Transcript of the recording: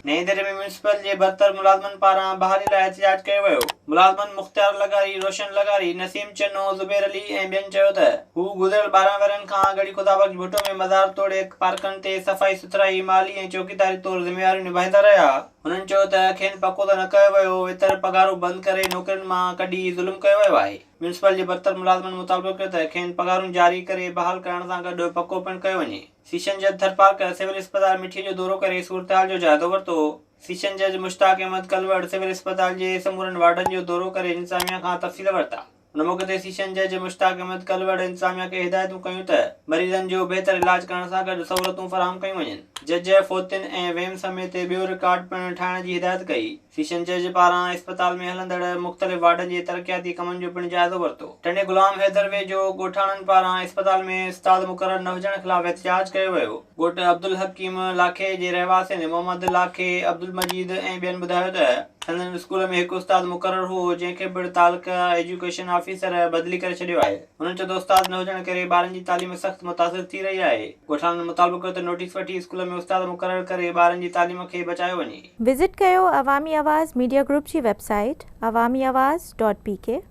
نئين ديري ۾ ميونسپل جي برتر ملازمن پاران بحالي لاء احتجاج ڪيو ويو. ملازمن مختيار لغاري، روشن لغاري، نسيم چنو، زبير علي ۽ ٻين چيو ته هو گذريل 12 ورهين کان ڳڙهي خدا بخش ڀٽو ۾ مزار توڙي پارڪن تي صفائي سٿرائي، مالي ۽ چوڪيداري طور ذميواريون نڀائيندا رهيا. هنن چيو ته کين پڪو ته نه ڪيو ويو، ويتر پگهارون بند ڪري نوڪرين مان ڪڍي ظلم ڪيو ويو آهي. ميونسپل جي برتر ملازمن مطالبو ڪيو ته کين پگهارون جاري ڪري بحال ڪرڻ سان گڏ پڪو پڻ ڪيو وڃي. سيشن جج ٿرپارڪر سول اسپتال مٺي جو دورو ڪري صورتحال جو جائزو ورتو. سيشن جج مشتاق احمد ڪلوڙ سول اسپتال جي سمورن وارڊن جو دورو ڪري انتظاميا کان تفصيل ورتا. ان موقعي تي سيشن جج مشتاق احمد ڪلوڙ انتظاميا کي هدايتون ڪيون ته مريضن جو بهتر علاج ڪرڻ سان گڏ سهولتون فراهم ڪيون وڃن. جج فوتين ۽ ويم سميت ٻيو رڪارڊ پڻ ٺاهڻ جي هدايت ڪئي. سيشن جج پاران اسپتال ۾ هلندڙ مختلف وارڊن جي ترقياتي ڪمن جو پڻ جائزو ورتو. ٽنڊي غلام حيدر ويجهو ڳوٺاڻن پاران اسپتال ۾ استاد مقرر نه هجڻ خلاف احتجاج ڪيو ويو. ڳوٺ عبدالحڪيم لاکي جي رهواسين محمد لاکي، عبدالمجيد ۽ ٻين ٻڌايو ته سندن اسڪول ۾ هڪ استاد مقرر هو جنهن کي پڻ تعلقه ايجوڪيشن آفيسر بدلي ڪري ڇڏيو آهي. هنن چيو ته استاد نه هجڻ ڪري ٻارن جي تعليم سخت متاثر ٿي رهي آهي. ڳوٺاڻن مطالبو ڪيو ته نوٽيس وٺي اسڪول ۾ استاد مقرر ڪري ٻارن جي تعليم کي بچايو وڃي. وزٽ ڪيو عوامي آواز ميڊيا گروپ جي website Awami Awaz dot P K.